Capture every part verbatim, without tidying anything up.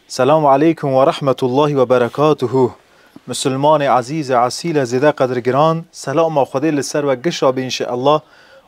Selamu aleykum ve rahmetullahi ve berekatuhu. Misilmanê ezîz û esîle zêde qedirgiran, selama Xwedê li ser we gişa be înşeallah.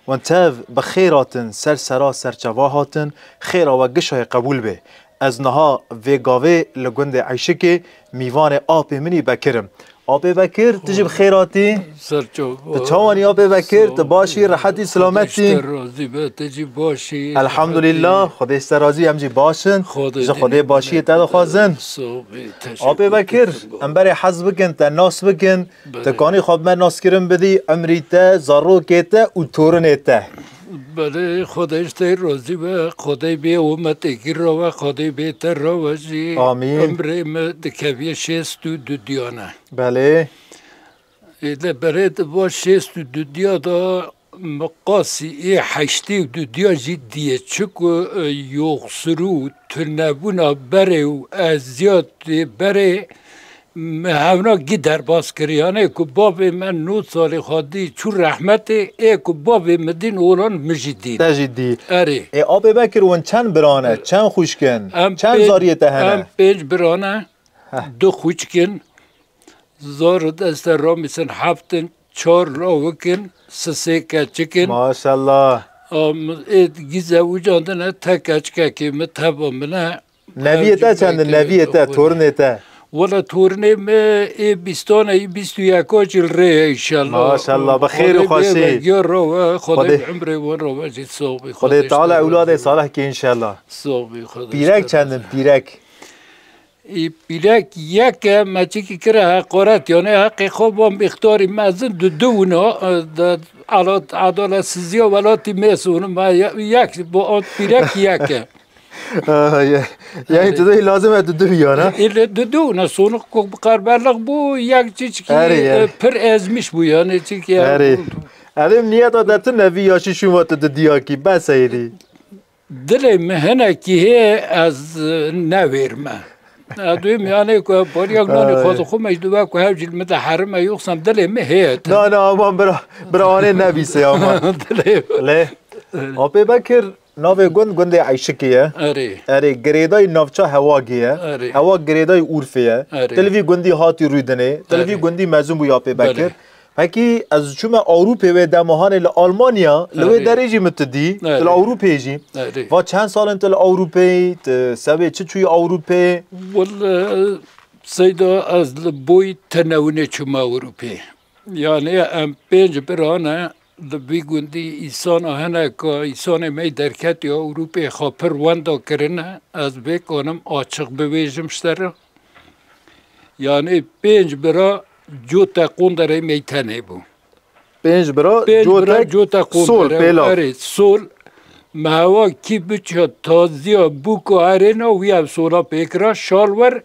Wan tev bi xêr hatin, ser sera serçeva hatin, xêra we gişayê qebûl be. Ez niha vê gavê li gundê Eyşikê mîvanê apê min î Bekir im. Apê Bekir, tu jî bi xêr hatî? Ser çav. Tu çawan î apê Bekir? Tu baş î, rehet î, silamet î? Xwedê ji te razî be, tu jî baş î, rehet î. Elhamdulillah, Xwedê ji te razî, em jî baş in. Xwedê Ji Xwedê başiyê te dixwazin. Soh bî, teşekkür. Apê Bekir, em berê hez bikin, te nas bikin. Belê. Tu kanî xwe bi me naskirin bidî, emrî te, zarokê te û torinê te. Belê, Xwedê ji te razî be, Xwedê bê û me têkî rawe, Xwedê bê te rawe jî. Amîn. Emrê me dikeviyê şêst û du diyane. Belê. Ê, de berê di va şêst û du diya de miqasî ê heştê û du diya jî diyê. Çiku, e, yoxsirû, tunebûna berê û eziyatê berê mi hewna gî derbas kiriye. Yanê ku bavê me nod salê xwe dî çû rehmetê, ê ku bavê mi dîn olan mi jî dîn. Te jî dî. Erê. Ê, apê Bekir, hûn çend bira ne? Çend xwişk in? Em Çend pê-, zariyê te hene? Em pênc bira ne. Heh. Du xwişk in. Zor deste ramisin heft in, çar lawik in, sisê keçik in. Maşallah. Am, ê gî zewicandine te keçikekê mi teva min e. Neviyê te çend in? Neviyê te, torinê te? Wala torinê mi ê bîstan e, bîst û yeka jî li rê ye înşallah. Maşallah, bi xêr û xweşî. Xwedê bê we giya rawe, Xwedê Xwedê bi emrê wan rawe jî, soh bî, Xwedê Teala ewladê salih kê înşallah. Soh bî, Xwedê Pîrek çend in, pîrek? Î pîrek yek e, me çikî kire heqaret, yanê heqê xwe van mîxtarî mezin di du wina, e, de, elat-, edaletsizîya welatî mês û me ye-, yek, bo ant pîrek yek e. Ah, ye-, yani tu dê lazim e tu du yana. Île di du wina, sonik ku bi qerbelix bû, yek çiçkî, Erê, e, erê. Pir ezmiş bû, yani çikî. Erê. Ev niyeta de tu nevî ya şî şûn ve tu di diyakî, bes e êdî. Dilê min hinekî heye ez, e, newêrime. Ez duyim, yanê ku bariya nanê xwe dixwim, ez dû ku hev jî li min de herime, yoxsem dilê min heye. Na, na, aman bira, bira anê nebîse aman. Dilê Lê, Apê Bekir, navê gund, gundê Eyşikê ye. Erê. Erê, girêdayî navça Hewagê ye. Erê. Hewag girêdayî Urfê ye. Erê. Tu li vî gundî hatî rûdinê. Tu li vî Erê. Gundî mezin bûyî Apê Belê. Bekir. Pekî ez çûme Ewropê wê dema hanê li Almanya, li wê Erê. Derê jî min tu dî, tu li Erê. Ewropê jî. Erê. Va çend sal in tu li Ewropê yî, tu sebê çi çûyî Ewropê? Wele, Seyda, ez li boyî tenewinê çûme Ewropê. Yani em pênc bira ne, li vî gundî îsana hene ka îsanê me yî derketî Ewropê xwe pir wenda kirine, ez vê kanim açiq bibêjim ji te re. Yani pênc bira cote qonderê me yî tenê bû. Pênc bira, Pênc bira cotek, cotek sol, qonderê, pêlav. Erê, sol. Me hewa kî biçiya taziya bûka erêna wî ev sola pêkira, şalwer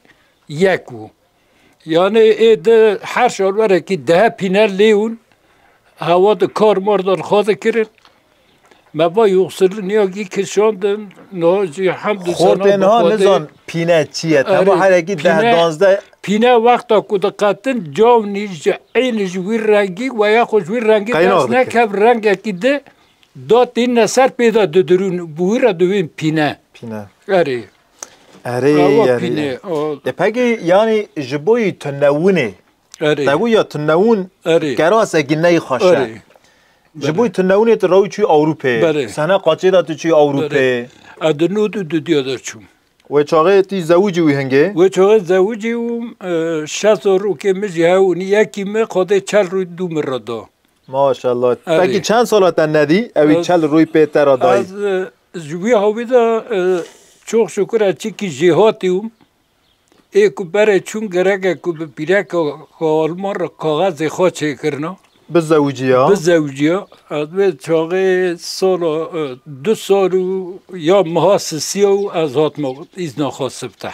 yek bû. Yani ê di her şalwerekî deh pîne lêwn, hewa di kar mar de li xwe dikirin. Me va yoxsiliniya gî kişandin, niha jî hemd û Xortê sena niha bi Xwedê. Nizan pîne çi ye? Erê, Tema herekî deh pîne, danzdeh. Pîne wexta ku diqetin, cawnî ji eynî ji wî rengî, we ya xwe ji wî rengî Qeynax dest dike. Nekev rengekî di, da tîne ser pê de didirûn, bi wî re divên pîne. Pîne. Erê. Erê, Ewa erê. Pîne, o E pekî, yanî ji bo yî tunewinê, Erê. Te got ya tunewin Erê. Kerasekî neyê xweş e. Erê. Ji bo Belê. Tunewinê tu rewî çûyî Ewropê. Belê. Sene qaçê de tu çûyî Ewropê. Belê. Ez di nod û du diya de çûm. Wê çaxê tu zewicî wî hingê? Wê çaxê zewicî bûm, e, şeş zarokê min jî hebûn. Yekî min Xwedê çel rûyî dû min re da. Maşallah. Erê. Pekî çend sala te nedî? Ewî Ez çel rûyî pê te re dayî. Ez, e, ji wî hawî de, e, çok şükür ez çikî jêhatî bûm. Ê ku berê çûn gereke ku bi pîreka xwe Alman re kaxezê xwe çêkirina. Bizewiciya. Bizewiciya. Ez wê çaxê sala, e, du sal û ya meha sisiya û ez hatime îzna xwe sifteh.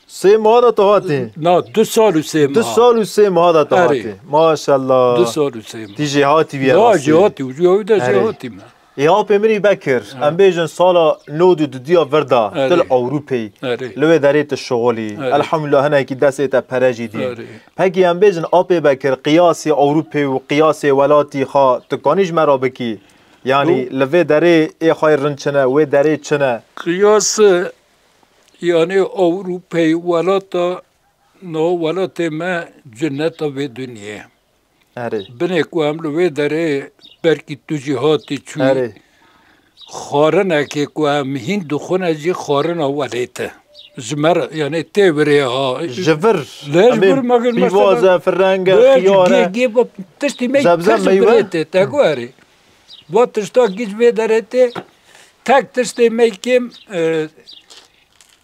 Sê meha de tu hatî? Na, du sal û sê meha. Du sal û sê meha de tu Erê. Hatî. Maşallah. Du sal û sê meha. Tî jêhatî bî Ya, rastî. Jêhatî, ya wî de Erê. Jêhatî me. Ê apê min î Bekir, Ha. Em bêjin sala nod û dudiya vir de, Erê. Tu li Ewropê yî. Erê. Li wê derê tu şixulî. Erê. Elhamdulillah hinekî destê te pere jî dî. Erê. Pekî em bêjin apê Bekir, qiyasê Ewropê û qiyasê welatî xwe tu kanî ji me re bikî? Yanî Yo. Li vê derê ê xwe yê rind çi ne, wê derê çi ne? Qiyasê Yanê Ewropeyê welata, no welatê me cenneta vê dinyê. Erê. Binê ku em li wê derê belkî tu jî hatî çûyî. Erê. Xwarinekê ku em hîn dixwine jî xwarina welêt e. Ji me re, yanê tê virê ha. Ji vir. Lê ji vir me gir pîvoz mesela e, fireng e, lê ji xiyar e. Gê, gê, bu tiştî me Zebze, pir ji meywe. Virê tê, te guherî. Bu tişta gî ji vê derê tê, tek tiştê me kêm, e,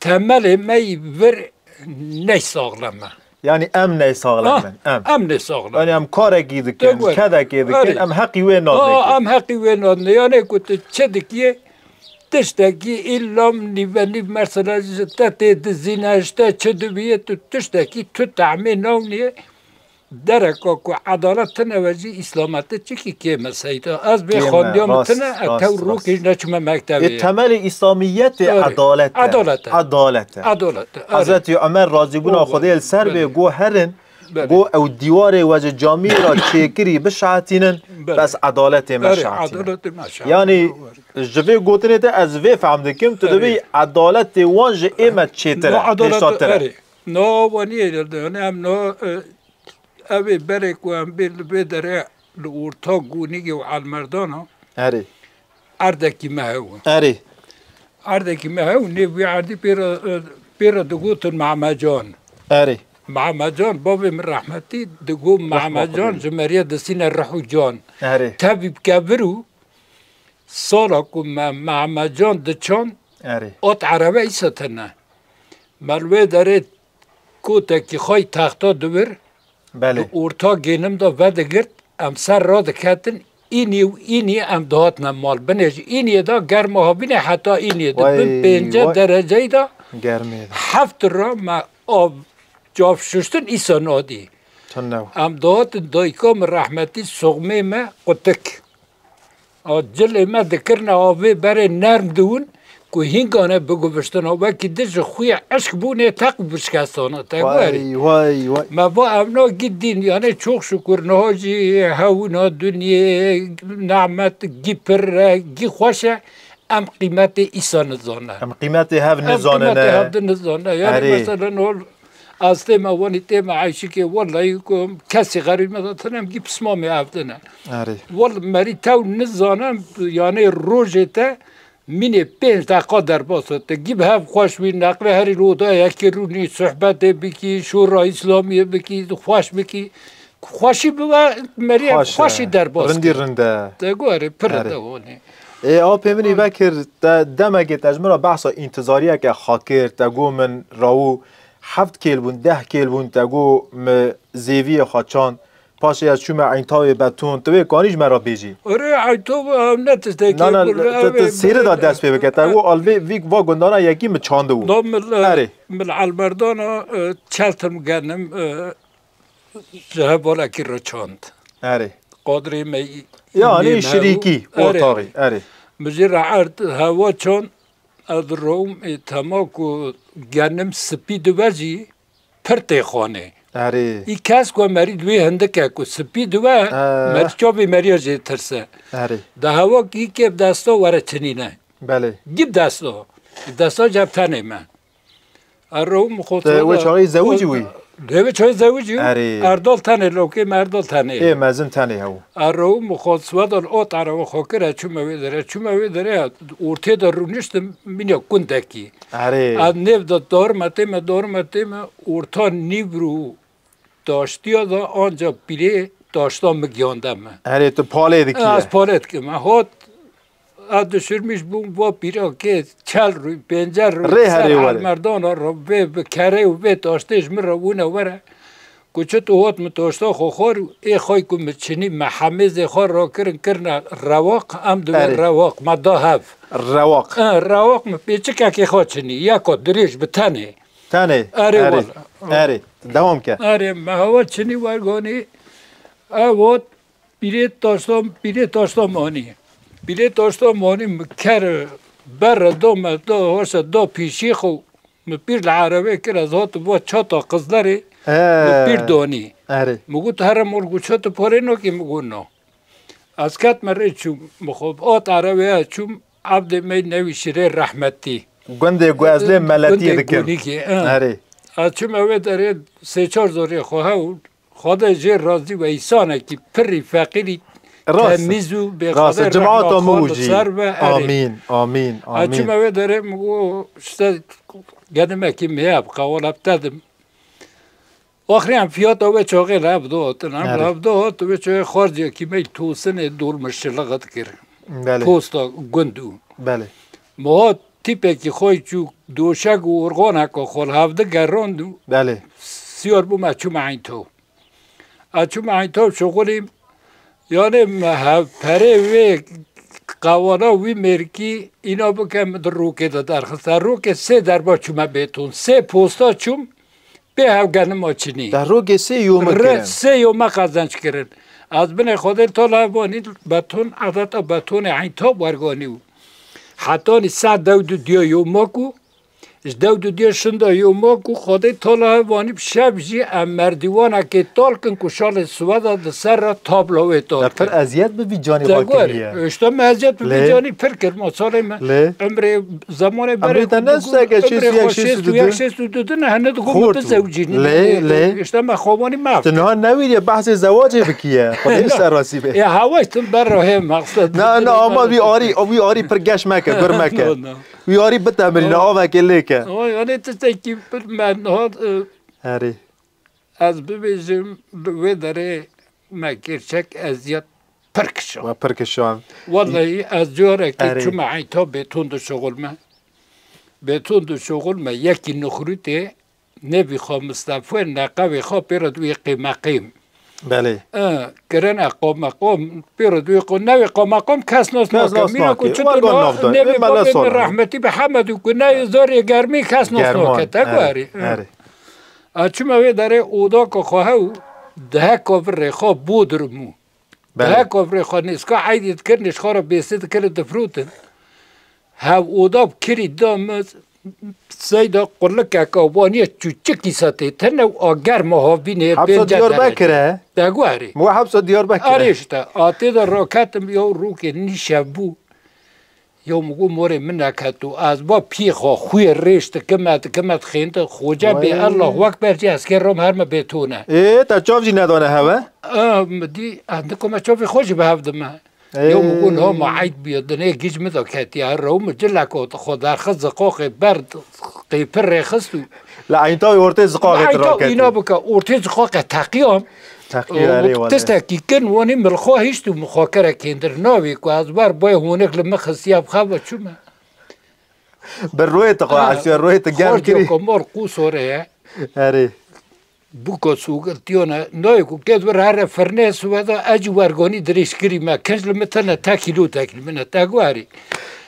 temelê me yî vir ney saxlem e. Yanî em ney saxlem Ah, in, em. Em ney saxlem. Yanî em karekî dikin, Degwe. Kedekê dikin, Erê. Em heqî wê nadin. Ah, em heqî wê nadin. Yanê ku tu çi dikî, tiştekî îlla nîve nîv mesela ji te tê dizîne, ji te çi dibiyê, tu tiştekî tu tehmê nawniyê. Dereka ku edalet tine ve jî îslametî çikî kêm e seyda. Ez vê Kêm e, xwendiyam rast, tine, e, rast, tew rast. Rûkê neçime mektevê. Ê, temelê îslamiyetê Erê. Edalet e. Edalet e. Edalet e. Edalet e, erê. Hezretî Ömer razîbûna Xwedê li ser bê Belê. Go herin, Belê. Go ew dîwarê we ji camî re çêkirî bişehetînin, Belê. Bes edaletê me Erê, şehetînin. Edaletê me şehetînin. Yanî ji vê gotinê te ez vê fehm dikim, tu Erê. Dibî edaletê wan ji ê me çêtir e, No edalet, pêşatir e. Erê. No, we niyê, yani em no, e, Ev ê berê ku em bê li vê derê li orta Gunîgê û Elmerdana Erê. Erdekî me hew. Erê. Erdekî me hew, nêv wî erdî pê re, pê re digotin Memecan. Erê. Memecan, bavê min rehmetî, digot Rehma Memecan Xwedê. Ji meriye disîne rih û can. Erê. Tevî bike vir û Sala ku me, Memecan diçan, Erê. Ot erebe îsa tine. Me li wê derê kotekî xwe yî texta dibir, Belê. Di orta gênim de vedigirt, em ser radiketin, înî û înî em dihatine mal. Binê ji îniyê de germa havînê heta îniyê de bin Vay, pênce vay. Dereceyê de Germê de. Heft ra me av, cav şuştin îsa nadî. Tune. Em dihatin dayika min rehmetî soxmê me qutik. A, cilê me dikirine avê berê nerm diwin ku hîngane biguviştina. Wekî di ji xuyê eşk bûnê teq bişkestana. Te guherî. Way, way, way. Me va evna gî dîn, yani çok şükür, niha jî hewna dinyê, nemet gî pir e, gî xweş e. Em qîmetê îsa nizane. Em qîmetê hev Em nizanine. Qîmetê hev di nizane. Yani Erê. Mesela nol, Ez tême wanî tême eyşikê, wellahî ku kesî xerîb me de tinem gî pismamê ev dine. Erê. Wellahî merî tew nizanim, yanê rojê te mînê pênc deqa derbas e. Te gî bi hev xweş wî neqlê herî li odaya yekê rûnî, sohbetê bikî, şora îslamiyê bikî, xweş bikî. Xweşî bibe, merî Xweş e. Xweşî derbas Rindî kir. Rind e. Te guherî pir Erê. De wanî. Ê, apê min î vekir, te demekê te ji min re behsa întizariyeke xwe kir, te got min rawû heft kêl bûn, deh kêl bûn, te got min zêviyê xwe çand. Paşê ez çûme Eyn Tawê Betûn, tu wê kanî ji me re bêjî? Erê, Eyn Taw, ew ne tiştekî Na, na, kur, tu, ew tu ê sêri de dest pê bike. Te got al vê, vî va gundana yekî min çandibû. Da min li, Erê. Min li Elmerdana, e, çeltim genim, e, ji hevalekî re çand. Erê. Qadrê me, Yanî îmê me şirîkî, û, erê. Ortaxî, erê. Min jê re erd hewa çand, ez dirawim ê tema ku genim spî dibe jî pir tê xanê. Erê. Î kes ku merî di wê hindike ku spî dibe, Ee. Merî çavê meriya jê tirse. Erê. Di hewa kî kê bi desta were çinîne. Belê. Gî bi desta. Desta jeb tenê me. Erewim xwe Te wê çaxî zewicî wî? Lê wê çaxî zewicî wî? Erê. Erdal tenê, lokê me Erdal tenê. Ê mezin tenê hew. Erewim xwe swedal ot erewe xwe kire, çûme wê derê, çûme wê derê, ortê de rûniştim, mîne kundekî. Erê. Ez nêv de darime tême, darime tême, orta nîvro taştiya da anca pîrê taşta min giyande me. Erê, tu palê dikî. Ez palê dikim. Hot, ez düşürmüş bûm, va pîra kê çel rû, pênce rû, Rê ser herê were. Merdana re vê bi kerê û vê taştê ji min re wûne were. Ku çi tu hot min taşta xwe xwar û ê xay ku min çinî me hemêzê xwe rakirin kirine rewaq, em di wê Erê. Rewaq me da hev. Rewaq. E, rewaq min pêçikekê xwe çinî, yeko dirêj bi tenê. Tenê. Erê Erê. Wala. Erê. Dewam ke. Erê, me hewa çinî werganî. Ew ot pîrê taşta, pîrê taşta manî. Pîrê taşta manî mi ker berre da me da hoşe da pîşî xwe. Mi pîr li erebê kir, ez hatim va çata Qizlerê. He. Mi pîr danî. Erê. Mi got here mol got çata parê nakî, mi got na. Ez ketme rê çûm, mi xwe ot erebê ez çûm, evdê me newî şirê rehmetî. Gundê ku ez lê meletiyê dikim. Erê. Ez çûme wê derê sê çar zorê xwe hew, Xwedê jê razî be, îsanekî pirî feqîrî temîz û bêxwedê rehma xwe li ser be. Erê. Amîn, amîn, amîn. Ez çûme wê derê min got, işte, gedimekî meyeb, qewala bi te dim. Axirî em fiyata wê çaxê li hev dihatin. Em li hev dihat, wê çaxê xarciyekî me yî tosinê dolmişçilixe dikir. Belê. Posta gund û. Belê. Miha tîpekî xwe yî çû doşek û organeka xwe li hev digerand û Belê. Siyar bû me çûme Eyntaw. Ez çûme Eyntaw şixulîm. Yanê me hev perê wê qewana wî mêrkî îna bike min di rokê de derxist. Ez rokê sê derba çûme Bêton. Sê posta çûm. Bê hevgenima çinî. Te rokê sê yome kirin. Sê yome qezenc kirin. Ez binê Xwedê li tala hev anî beton, edeta betonê Eyntaw werganî û hetanî sed dew du diya yoma ku, ji dew du diya şinda yoma ku Xwedê tala hev anî bi şev jî em merdîwanekê tal kin ku şalê Sweda di ser re tablo wê tal kin. Te pir eziyet bi vî canî xwe kiriye. Te gor, işte me eziyet bi vî canî pir kir, ma salê me. Lê. Emrê Zemanê berê Emrê te ne seke şêst û yek, şêst û du, şêst û du din hene digo min bizewcînî. Lê, lê. Îşte me xawanî maf. Tu niha newîriye behsê zewacê bikiye. Xwedê ser rasî bê. Ya hewa işte ber rohê maqsed. Na, na, ama wî arî, wî arî pir geş meke, gur meke. Na, na. Wî arî bitemirîne, avekê lê ke. Oy, yanê tiştekî pir me niha, e, Herî. Ez bibêjim, li wê derê me gerçek eziyet pir kişand. We pir kişand. Wellahî ez carekê Erê. Çûme Eynta Bêton dişuxulme. Bêton dişuxulme, yekî Nixrûtê, nêvî xwe Mistefe, neqevê xwe pê re dûyê qêmeqêm. Belê. E, kirine qomeqom, pê re dûyê qo-, newê qomeqom kes nas nake. Mîna ku çi tu na, nêvê babê min rehmetî bi Hemed û ku newê zorê germî kes nas nake. Te guherî. Erê. Ez çûme wê derê oda ku xwe hew, deheka virê xwe Bodrum û. Belê. Deheka virê xwe nêzka eydî dikirin, ji xwe re bêsê dikirin, difrotin. Hev oda bi kirî da min, seyda qulikeke waniye çûçikî setê tine û a germa havînê Hepsa pênce Diyarbekir derece. E? Te guherî. Mu hepsa Diyarbekir e. Erê işte, a tê de raketim ya rûkê nîşev bû. Ya min got, morê min neketo. Ez ba piyê xwe xuyê rêş dikime, dikime dixênte. Xoce bê Allahu Ekber jî ez kê rom her me bê tone. Ê, te çav jî nedane heve? A, mi dî, ez nikome çavê xwe jî bi hev dime. Ê. Ya min got, niha ma eyd bûye, dinê gic min de ketiye. Her rew min cilek ot, xwe derxist ziqoqê ber qêpir rêxist û Li Eynta wê ortê ziqoqê Eynta raket. Îna bike, ortê ziqoqê teqiyam. Teqî erê wele. Tiştekî kin wanî min xwe hişt û min xwe kire kêndir. Navê ku ez wer boy honek li min xistiya bi xev çûme. Bi royê te xwe, ha, esiya royê te germ kirî. Xorca ku mal qûsore ye. Erê. Buka sogiltiyane, nayê ku kêt vir here firnê Sweda, ez jî werganî dirêj kirî me. Kinc li min tene te kîlo tekî min e, te guherî.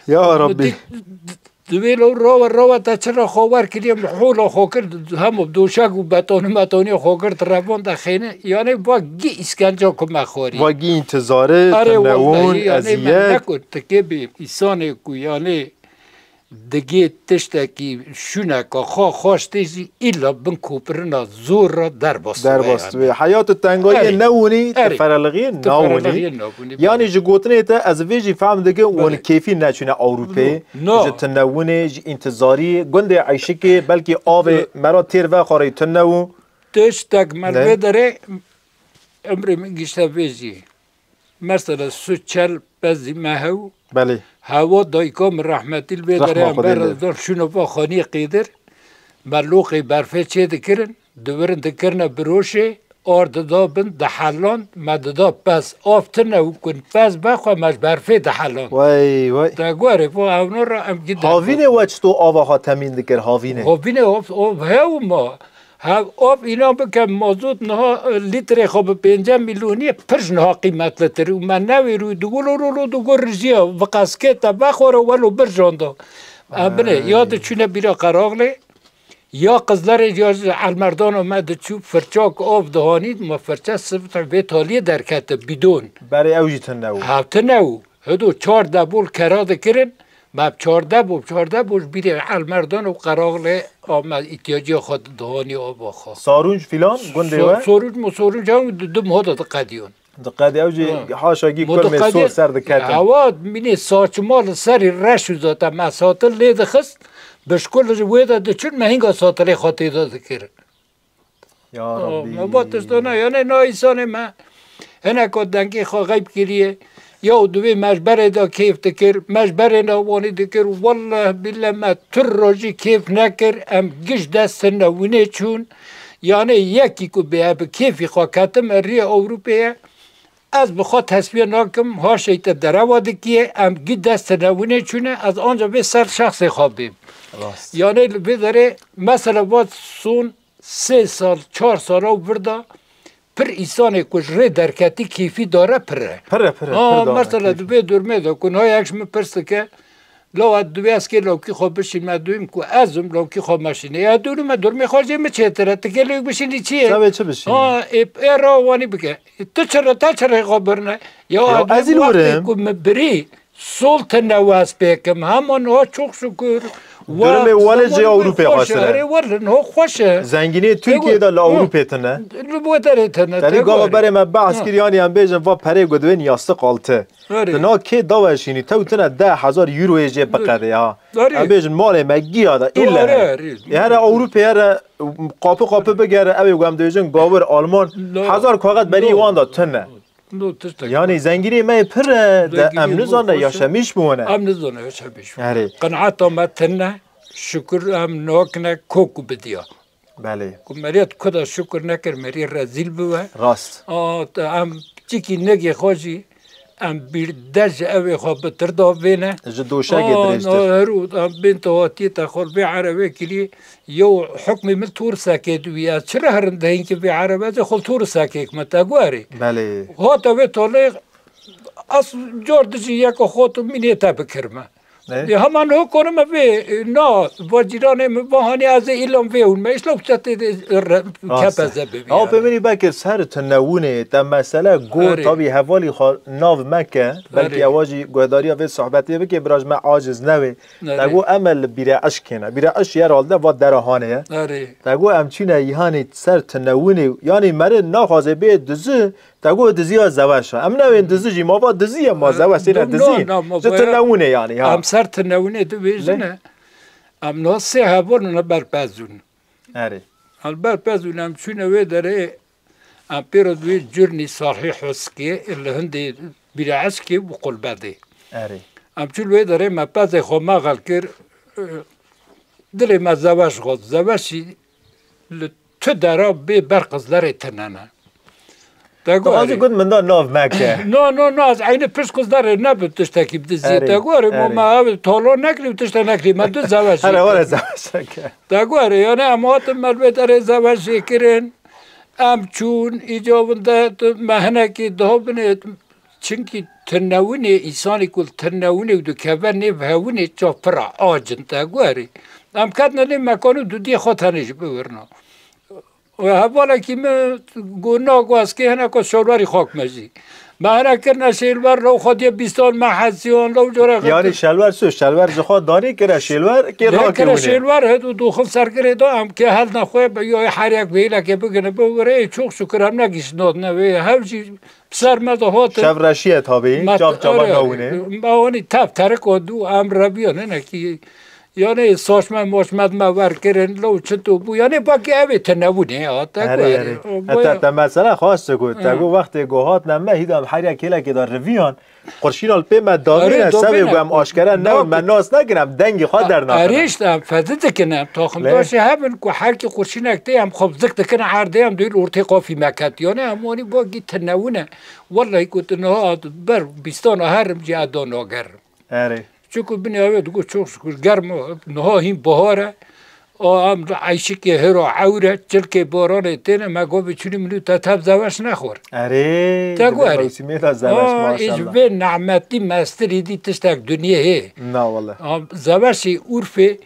Ya Rabbî. Di-, di-, Divê lo rawa, rawa te çira xwe wer kiriye, min hola xwe kir, hemû doşek û betonî metonî xwe kir, di revan de xêne. Yanê va gî îskenca ku me xwarî. Va gî întizarî, erê, tinewûn, wellahî, yanê me eziyet. Nekot, tikê bê îsanê ku yanê digê tiştekî şûneka xwe xwaş tê jî îlla bin kopirina zor re derbas dibe. Derbas dibe. Heyat û tengayiyê newûnî, erê, tu ferelixiyê nawûnî. Yanî belê. Ji gotinê te ez vê jî fehm dikim, wan kêfî neçûne Ewropê. No. Ji tinewûnê, ji întizarî, gundê Eyşikê, belkî avê mera têr vexwarê tinewû. Tiştek me li vê derê, emrê min gişte vê jî. Mesela su çel bezî me hew. Belê. Hewa dayika min rehmetî li vê derê em berrezdan şûno va xaniyê qêdir. Me loqê berfê çê dikirin, divirin dikirine biroşê, ar dida bin, dihelan, me dida pez. Av tine û kun pez bexwe me ji berfê dihelan. Wey, wey. Te guherê, va hewna re em gî Havînê we çito ava xwe temîn dikir, havînê? Havînê av, av hew ma. Hev, av înan bike mazot niha, e, lîtrê xwe bi pênce mîlyonî pir ji niha qîmetlitir û me newêrû digo lo, lo, lo, digo rijiya, viqeskê te vexwara welo birjanda. Em binê, ya diçûne bîra Qeraxlê, ya Qizlerê, ya ji Elmerdana me diçû, firçak av dihanî, ma firçe sifte vê taliyê derkete, bîdon. Berê ew jî tune û. Hev tune û. Hido çar debol kera dikirin, me bi çar debol, çar debol ji bîrê Elmerdan û Qeraxlê a me îhtiyacîya xwe dihanî ava xwe. Sarûnc filan gundê we? Sarûnc mu sarûnc hew di, di moda diqediyon. Diqedî ew jî haşa gî kurmê sor ser diketin. Hewa mînê saçma li serî reş û zaten me satil lê dixist. Bi şkul ji wê de diçûn, me hînga satilê xwe tê de dikirin. Ya Rabbî. Me va tiştana, yanê na îsanê me hineka dengê xwe xeyb kiriye. Ya û divê me ji berê de kêf dikir, me ji berê de wanî dikir. Wallah billah me tu rojî kêf nekir, em giş dest newinê çûn. Yanê yekî ku bê bi kêfî xwe ketime riyê Ewropê ye, ez bi xwe tesfiye nakim, ha şeyte derewa dikiye, em giş dest newinê çûne, ez anca vê ser şexsê xwe bêm. Rast. Yanê li vê derê mesela va son sê sal, çar sala û vir de pir îsanê ku ji rê derketî kêfî dare pir e. Pir e, pir e, Ha, pir dare, mesela kêfî. Di vê durmê de ku niha yek ji min pirs dike, lawa divê ez kê lawkî xwe bişînme, dûyim ku ez im lawkî xwe meşîne. Ya dûrî me durmê xwe jê min çêtir e, ti kê lê bişînî çi ye? Çavê çi bişînî? Ha, ê, ê ra wanî bike. Ê, tu çi re, te çi rê xwe birine? Ya, Ya, ez ê li wextê wirim. Ku min birî, Sol tine wes pêkim. Hema niha çok şükür. Durumê Wa-, welê ji zaman Ewropê xweş e. Xweştir e. Erê, welê niha xweş e. Zengînê Tirkiyê de li Ha. Ewropê tine. Li bo derê tine, Te te dî gava gorî. Berê me behs Ha. kir, yanî em bêjin va perê ku divên yastik altı. Erê. Di na kê dawa şînî, tew tine deh hezar euroyê jê Dur. biqedê ha. Erê. Em bêjin malê me giya de, Dur, ille erê, he. erê. Ê here Ewropê here, qapı qapı bigere, ew ê ku em dibêjin gawir, Alman, No. hezar kaxet berî No. wan de tune. No, tiştek Yanî yok. zengînê me pir e, de Zengînê em me nizane xweş e. yaşamîş bûne. Em nizane yaşamîş bûne. Erê. Qenaeta me tine, şükür em nakine koku bidiya. Belê. Ku meriyet kuda şükür nekir, meriyet rezîl biwe. Rast. A, te em çikî negê xwe jî, em bîr de ji evê xwe bitir da vêne. Ji doşegê A, dirêjtir. no, herû, em bên te hatiyê te xwe vê erevê kirî, Yew hukmê min Tûrsekê diwî, ez çi re herin dehînkî vê erebecê xwe Tûrsekê me te guherî. Belê. Hate vê tolê ez car dijî yeka xwe tu mînê te bikirme. Ne? Dê heman ho konime vê, e, na, va cîranê min va hanî ez ê îlam vê hûn me. Îşte te tê de re-, Rast e. kepeze bibî Ew yani. pê min î bekir ser tu newûnê, te mesele go Erê. tabî hevalî xwe nav meke. Belkî Erê. ewa jî guhedariya vê sohbetê bike, biraz me aciz newê. Erê. Te got em li bîre eşkê ne. Bîre eşk herhalde va dera hanê ye. Erê. Te got em çûne îhanê ser tinewinê, yanî meri naxwaze bê dizi, te got diziya zeweş e. Em newên dizi jî, ma va dizi ye, ma Erê. zeweş têne Dum, dizi. no, no, ma Ji goya tinewinê yanî, ha. Em ser tinewinê dibêjine. Ne? Em no sê hevalin berpezûn. Erê. Em berpezûn, em çûne wê derê, em pêro dibê curnî Salhî Huskê, li hindê bîre eşkê û qulbedê. Erê. Em çûn wê derê me pezê xwe me xel kir, e, dilê me zeweş xwest. Zeweşî li tu dera bê ber qizlerê tinene. Te Tu xwazî gorî. got min da nav meke. No, no, no, ez eynî pişt qizlerê ne bi tiştekî bi dizî. Erê, Te gorî, mo erê. me ev tolo nekirî û tişte nekirî. Me du zeweş Here, were zeweş meke. Te gorî, yani em hatin me li vê derê zeweşê kirin. Em çûn, îca winde tu me hinekî daha binê. Çimkî tinewinê, însanî ku tinewinê û dikeve nêv hewinê çav pir e, acin te guherî. Em ketine nê mekan û dudiyê xwe tenê jî biwirna. Û hevalekî min got, na ku ez kê hineka şalwarî xak me jî. Me hene kirine şêlwer, lew xwediye bîstan me hesiyan, lew cara Yanî şelwer çi? Şelwer ji xwe danî kire şêlwer, kê Lê rakê kire winê. şêlwer hit û doxin serkirê da, em kê hel nexwe, bi yoyê her yek vêlekê bigine, biwire, ê çok şükür em negişt nodine wê. Hev jî Bi ser me de hatin. Şev reşiye tabî, Me çav çava erê, newinê. Me wanî tev terik û dû em reviyan hinekî, yanê saçme moçme me ver kirin, lo çi tu bû, yanê bakî ev ê tinewinê ya, te Erê, guherî. erê. O Heta boya te mesela xwest ku, te Hı. got wextê ku hatine me, hîda em her ya kêlekê de riviyan, qurşîna li pê me damîne, Erê, sevê damîne. ku em aşkere newin, Bak. me nas nekin, em dengê xwe A-, dernakine. erê işte, em fedi dikin, em taximdaşê Lê? hebin ku her kî qurşînek tê, em xwe zik dikin erdê, em duyil ortê qafî me ket. Yanê em wanî bakî tinewine. Wellahî ku tu niha ber bîstana herim jî ez da nagerim. Erê. Çiku binê ew ê digot çok şükür germ o, niha hîn bahar e. A em li eyşikê hêro ewr e, çilkê baranê têne, me got bi çûnî min û te tev zeweş nexwar. Erê, Te di vê guherî. mewsimê de zeweş, Ha, maşallah. îj vê nemetî mestirî dî tiştek dinyê hê. Na wele. A zeweşî Urfê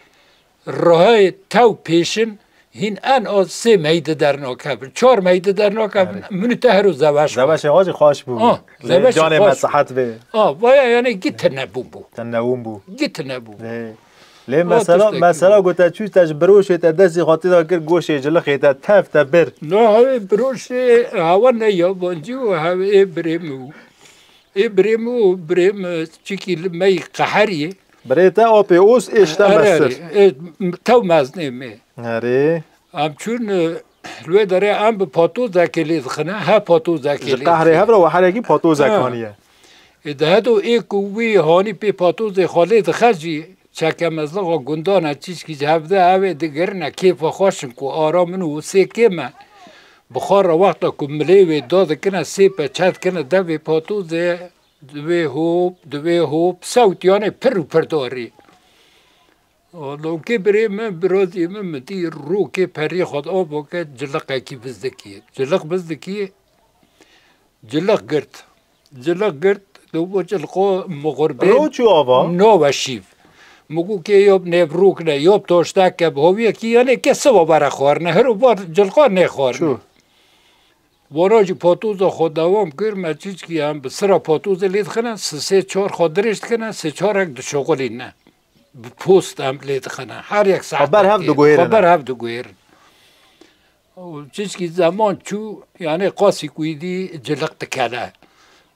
Rihayê tew pêşin hîn en az sê mehî di dernakevin, çar mehî di dernakevin, Erê. min û te her û zeweş Zeweşê xwe jî xweş bû. Ah, Lê zeweşê canê me xweş. sihet bê. Ah, vaya yani gî tine bûn bû. Te newin bû. Gî tine bû. Lê, lê O mesela, tiştekî mesela bû. ku te çû te ji biroşê te destê xwe tê de kir goşê cilixê te tev te bir. No, hevê biroşê hewa ne yabancî û hevê ê birê min bû. Ê birê min û birê min çikî li me yî qeheriyê. Birê te apê oz êşte Erê, mesir. Erê, e, tew meznê me. Erê. Em çûn, e, li wê derê em bi patozekê lê dixine, he patozekê Ji lê qehrê dixine. Hev re we herekî patozek Ha. haniye. Ê, di hedo ê ku wî hanî pê patozê xwe lê dixe jî, çekemezlixa gundan e, çîçkî ji hevde ew ê digirine, kêfa xwe şin ku ara min û sê kêm e. Bi xwe re wexta ku milê wê da dikine, sê peçe dikine devê patozê, divê hop, divê hop, sewt yanê pir û pir darî. Lewkê birê min, birazî min, min dî rokê perî xwe di ava ke ciliqekî bizdikî. Ciliq bizdikî, ciliq girt. Ciliq girt, di bo ciliqo mixurbê Ro çû ava? Nawe şîv. Min got kê yob nêvrok ne, yob toştek ke bi hoviyekî yanê ke siva were xwarine. Her û var ciliqa nêxwarine. Çû. Vana jî patoza xwe dewam kir, me çîçkî em bi sira patozê lê dixine, sisê çar xwe dirêj dikine, sê çarek dişuxulîne. Bi post em lê dixine. Her yek saet Xwe ber hev diguhêrine. Xwe ber hev diguhêrin. Û çîçkî zeman çû, yanê qasî ku îdî ciliq dikele.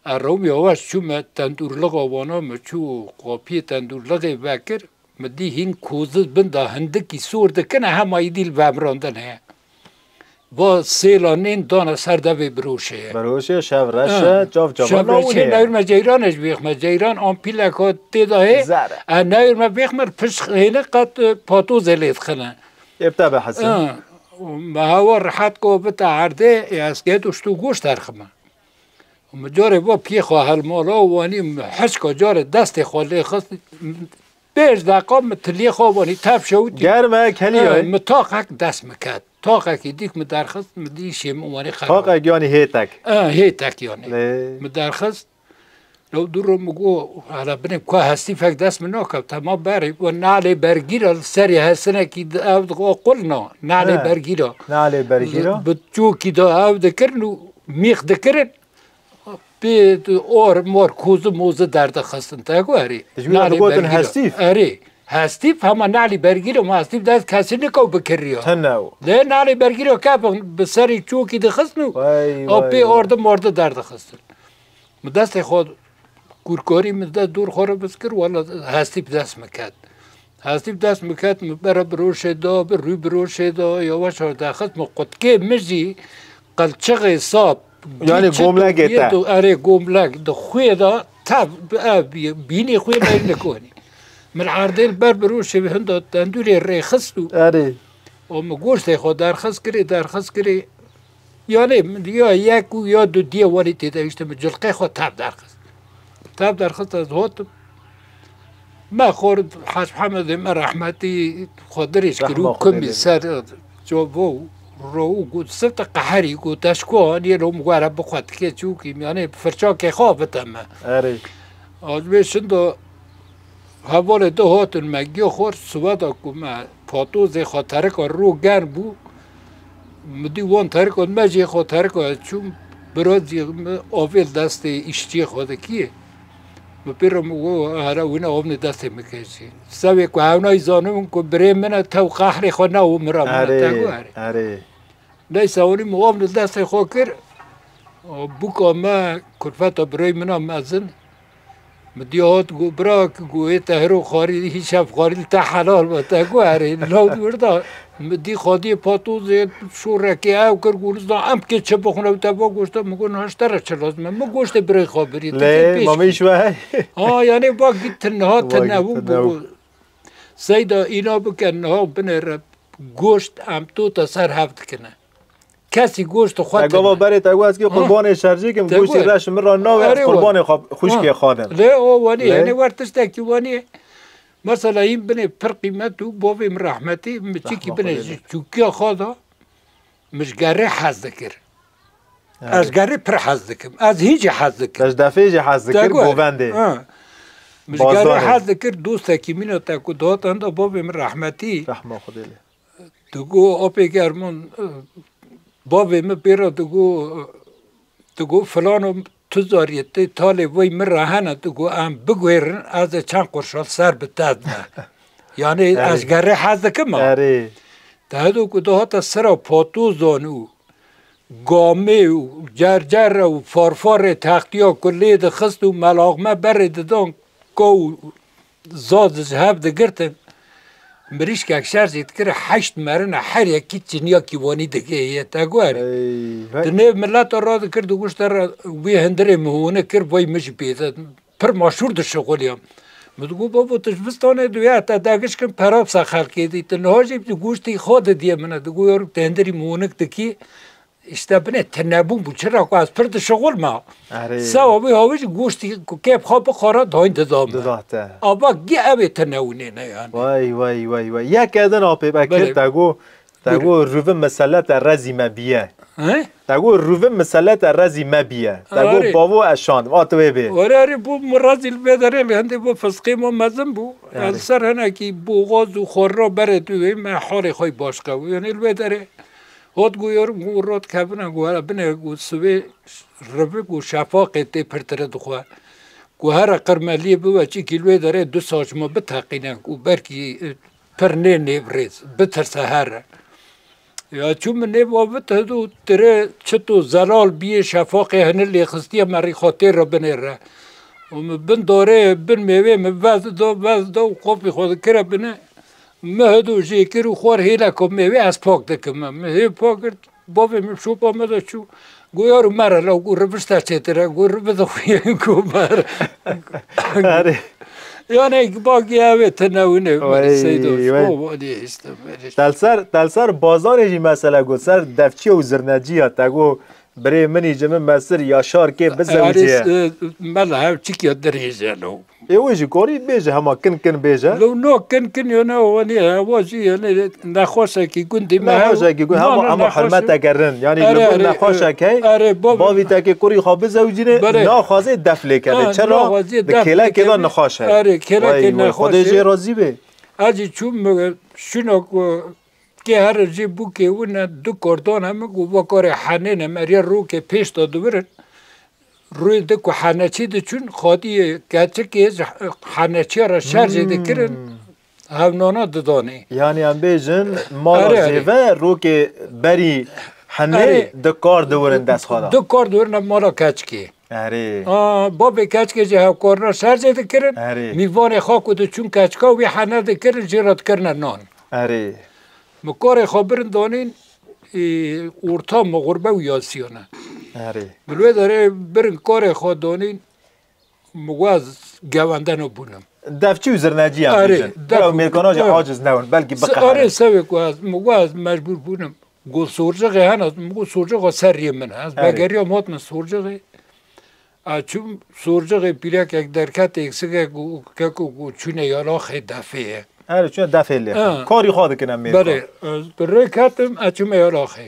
E, rewm yawaş çûme tendûrlixa vana, me çû qapiyê tendûrlixê vekir, me dî hîn kozi bin de hindikî sor dikine, hema îdî li vemirandin heye. Va sêla nên dana ser devê biroşê ye. Biroşê şev reş Ha. e, çav çav Şev reş e, newir me ceyran e ji bêxme. Ceyran ampîleka tê de hê. Zer e. E, newir me bêxme pişt hêne qet, e, patozê lê dixine. Ê bi te be Hesen. Ha. Me hewa rehet ko bite erdê, ê ez kê tu ştu goşt derxime. Min carê va piyê xwe helmala û wanî min hişka carê destê xwe lê xist. Pênc deqa min tiliyê xwe wanî tev şewitî. Germ e, kelî ye. Min taqek dest min ket. Taqekî dîk min derxist, min dî şê min wanî xera. Taqek yanî hêtek. E, hêtek yanî. Lê. Min derxist. Lew dû ro min got, hele binê ku hestîfek dest min nakewt. Hema berê, we nalê bergîra li serê hesinekî di-, ev di-, o qulna. Nalê He. bergîra. Nalê bergîra. Bi çokî de ev dikirin û mîx dikirin. Pê or mor kozu mozu derdixistin. Te ku erê. Ji wî re Nalê digotin bergîra. hestîf? Erê. Hestîf hema nalî bergîra, ma hestîf dest kesî nikew bikiriya. Tene o. Lê nalê bergîra kepin bi serê çokî dixistin û Vay, o vay, pê vay. ordi mordi derdixistin. Min destê xwe kûrkarî min dest dor xwe re biz kir, wela hestî bi dest min ket. Hestî bi dest min ket, min bere biroşê da, bi rû biroşê da, yawaş yawaş daxist min qutkê min jî qelçixê sap. Yanî Dî çi gomlekê tu te. Erê gomlek di xwê da tev bi ev bî-, bînê xwê me nikonî. Min erdê li ber biroşê hinda tendûrê rêxist û Erê. û min goştê xwe derxist kirê, derxist kirê. Yanê min ya yek û ya du diye warî têde işte min cilqê xwe tev derxist. Tev derxist ez hatim. Me xor Hec Hemedê me rehmetî xwe dirêj kir û Rehma Xwedê kumî lê. ser çavo û ro û got sifte qeherî got eşko haniyê lo min were bixwe dikê çûkî yanê firçakê xwe bite me. Erê. Az vê şindo Hevalê du hatin me giya xwar, siweda ku me patozê xwe terika ro germ bû, mi dî wan terika me jê xwe terika ez çûm, bira jî mi avê li destê îşçiyê xwe de kiyê. Mi pê re mi got, here wîne avnê destê mi kê jî. Sewê ku hewnayî zanibin ku birê min e, tew qehrê xwe ne û min re min e, te got here. Erê. Neyse, hûnî min wan li destê xwe kir. Bûka me, kulfeta birayê min a mezin. Min diya hat got, bira, got, ê te hiro xwarî, hî şev xwarî li te helal be, te got, erê, law di wir da. Min dî xwediyê patozê şorekê ew kir, got, nizna, em kê çi bixwin, ew te va goşta, min got, niha ji te re çi lazim e? Min goştê birayê xwe birî, tu Lê, kê pêş mamî kî? şwe hey. Ha, yanê va gî tiniha Wa tine gî û tine û. bû. Seyda îna bike, niha binêre. Goşt em tota ser hev dikine. Kesî goşt xwe Te gava tine. berê te got, ez kî Ha. qurbanê şerjê kim, Te goştê got. reş min re nawe, ez Erê qurbanê wa. xwe, xwişkê Ha. xwe dim. Lê o wanî, Lê? Yanî wer tiştekî wanî. Mesela hîn binê pir qîmet û bavê min rehmetî, min çikî Rehma binê Xwedê ji lê. çûkiya xwe da, min ji gerê hez dikir. Erê. Ez gerê pir hez dikim. Ez hîn jî hez dikim. Ez defê jî hez dikir, Te got. govendê. Ha. Min ji gerê Bazdanê. hez dikir, dostekî mîna te ku dihata hinda bavê min rehmetî. Rehma Xwedê lê. Digo, apê germon, e, bavê min pê re digo, e, digo, filano tu zariyê tê talê vey min re hene, digo, em biguhêrin, ez ê çend qurşa li ser bi te dime. Yanî Erê. ez gerê hez dikim ha. Erê. Te hedo ku dihata sira patozan û gamê û cercere û farfarê textiya ku lê dixist û melaxme berê didan ka û Zad ji hev digirtin. Mirîşkek şer jî dikir, heşt merine, her yekî çinyakî wanî digihê, te guherî. Ey, vey. Di nêv mileta radikir, diguşt te re wî hindirê min hûne kir, vay min jî pê de. Pir maşûr dişixuliyam. Min digot, babo, tu ji vistanê duya te degişkin perapsa xelkê dî. Tu niha jî tu goştî xwe didiyê min e. Digot, yarim, tu hindirî min hûnik dikî. Îşte binê tinebûn bû, çira ku ez pir dişixulma. Erê. Sewa wî hawî jî goştî ku kêf xwe bixwara dayîn dida min. Dida te. Ava gî ev ê tinewûnê ne yani. Way, way, way, way. Yek edin apê be Belê. kir te got, te Buyurun. got rûvin miselete rezî me biye. He? Te got rûvin miselete rezî me biye. Te got Erê. bavo ez şandim. A tu wê bê. Were erê bû min rezî li vê derê li hindê bû fisqê min mezin bû. Erê. Ez ser hinekî boxaz û xwarra berê tu wê me halê xwe başqa bû. Yani li vê derê Hot got, yarim, got, rot kevine, got, here binê, got, sibê rivik û şefaqê tê pirtire dixwe. Got, here qirmeliyê bibe, çikî li wê derê du saçma biteqîne, got, belkî, e, pir nê nêvrêz, bitirse here. Ya çû min nêv avit hido tire çito zelal biyê şefaqê hini lê xistiye merî xwe tê re binê re. Û min bin darê, bin mêvê min vez da, vez da û qopî xwe dikire binê. Min hido jê kir û xwar hêleka mêvê ez pak dikim. Min hê pak kir, bavê min şopa me de çû. Got, yaro mere la, got, rivişte çêtir e, got, rivide xwe ye, got, mere. Erê. Yani, bak ya ve tenewine, Vay, seydo, vay. O, o diye işte, böyle işte. Telser, telser bazarê jî mesele got, ser defçiya û zirneciya, te got, Birê min î ji min mesir Yaşar kê bizewicê. Erê, e, mela hev çikiya dirêj e lo. Ê wê jî korî bêje hema kin kin bêje. Lo no kin kin yo ne o ne hewa jî yani nexweşekî gundî me hev. Nexweşekî gund, hema, hema hurmeteke rind. Yani li gund nexweşek hey. Erê, bavî tekê kurî xwe bizewicîne, naxwazê def lê kenê. Çira? Di kêlekê de nexweş hey. Erê, kêlekê nexweş. Xwedê jê razî bê. Ez jî çûm şûna ku Kê here jê bûkê wine du kordon heme ku va karê henê ne meriya rokê pêş de divirin. Rûyê di ku heneçî diçûn, xatiyê keçikê ji heneçiya re şer jê dikirin, Hmm. hewnana didanê. Yani em bêjin mala Erê, erê. zêve rokê berî henê Erê. di kar divirin dest xwe de. Di kar divirin mala keçikê. Erê. A, babê keçikê jî hevkarina şer jê dikirin. Erê. Mîvanê xwe ku diçûn keçika wî hene dikirin, jê re dikirine nan. Erê. Min karê xwe birin danîn, ê, orta min xurbe û yasiyane. Erê. Min wê derê birin karê xwe danîn, min waz gewendeno bûnim. Defçî û zirnecî em Erê, bêjin. def Ew û mêrkana jî Erê. aciz newin, belkî Se-, biqehrin. Erê, sevê ku ez, min waz mecbûr bûnim. Got sorcixê hene, min got sorcixê ser rê min e. Ez Erê. vegeriyam hat min sorcixê. A çûm sorcixê pîrekek derket êksike ku, keko ku çûne yalaxê defê ye. Erê, çûne defê lê. Ha. Karî xwe dikin em mêrka. Belê, ez bi rê ketim, ez çûme yalaxê.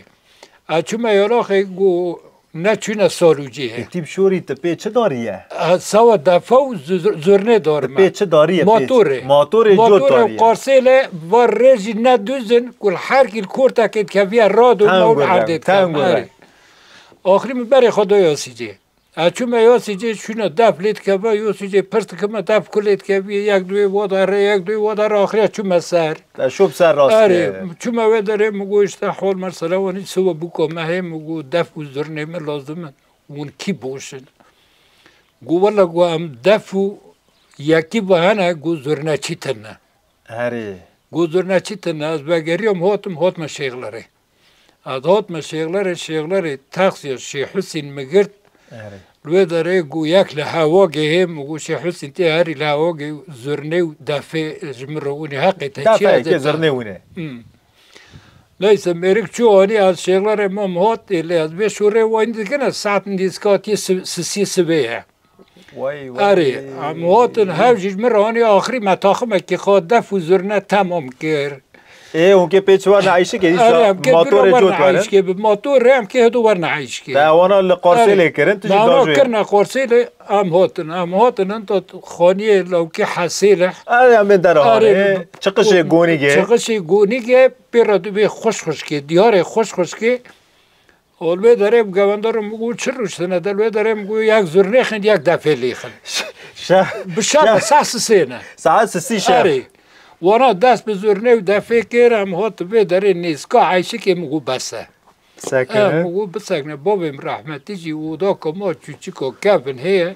Ez çûme yalaxê ku ne çûne salûcê ye. Ê, tî bi şorî tu pê çi darî ye? Ez sawa defa û zu-, zu-, zurnê darim. Tu pê çi darî ye? Motorê. Motorê cot Motorê darî ye. Qarsêle va rê jî ne duzin ku li her kî li kortekê dikeviye rad û Teng mol gure, erdê teng dikev. gure. Erê. Axirî min berê xwe da yasîcê. Ez çûme yasîcê, şûne def lê dikeve, yasîcê pirs dikime, def ku lê dikevî, yek duê wadare, yek duê wadare, axirê çûme ser. Te şop ser rast Erê, kir. çûme wê derê, min got, işte, hol mesela wanî siwa bûka me hê, min got, def û zurnê me lazim in. Hûn kî boş in? Got, wele, got, em def û yekî ve hene, got, zurneçî tune. Erê. Got, zurneçî tune, ez vegeriyam, hatim, hatime Şêxlerê. Ez hatime Şêxlerê, Şêxlerê taksiya Şêx Husîn min girt. Erê. Li wê derê got, yek li Hewagê hê, min got, Şêx Husîn tê herî li Hewagê zurnê û defê ji min re winî heqê te çi Defê ez ê ke te- zurnê wine. Hmm. Neyse, mêrik çû anî ez Şêxlerê mam hat, ê lê ez vê şûrê wayî dikine, saet nîska tê si-, sisî sibê ye. Way, way. Erê, em hatin hev jî ji min re anî axirî me taximekî xwe def û zurne temam kir. Ê, hûn kê pê çi werine eyşikê, dîsa Erê, em kê motorê dûra cot werine werin. eyşikê, bi motorê em kê hido werine eyşikê. Te wana li Qorsê Erê, lê kirin, tu jî me wana dajû ye. kirine Qorsê lê em hatin, em hatin ento xaniyê lawkê Hesêlih. Erê, em bên dera Erê, hanê. Çıkışê gonîgê. Çıkışê gonîgê, pê re dibê xweş xweşkê, diyarê xweş xweşkê. Ol wê derê bi gewendar min got çi rûştine de, wê derê min got yek zurnê xin, yek defê lê xin. Şe-, Bi şev şe-, saet sisê ne. Saet sisî şev. Erê. Wana dest bi zurnê û defê kir, em hat vê derê nêzka eyşikê min got bes e. Sekine. E, min got bisekine, bavê min rehmetî jî oda ku ma çûçika kevin heye.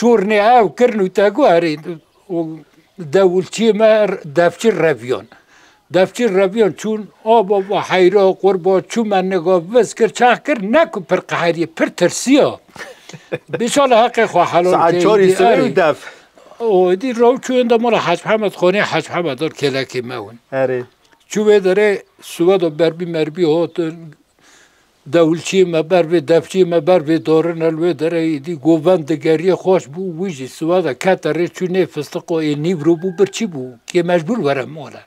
şûrnê ew kirin û te got, erê, û dewilçiyê me r-, defçî reviyan. Defçî reviyan çûn, a baba heyra qurba, çû me niga viz kir, çax kir, ne ku pir qeheriyê, pir tirsiya. Bîşala heqê xwe helal Saet ke, çarî îdî sibê erê. Û def. O, îdî rew çû ênda mala Hec Mihemed Xanê, Hec Mihemed ar kêlekê me win. Erê. Çû wê derê, suweda berbî merbî hatin, dewilçiyê me ber vê, defçiyê me ber vê darin, el wê derê îdî govend digeriye xweş bû, wî jî suweda kete rê çû nê fistiqo ê nîvro bû, birçî bû, kê mecbûr were mala.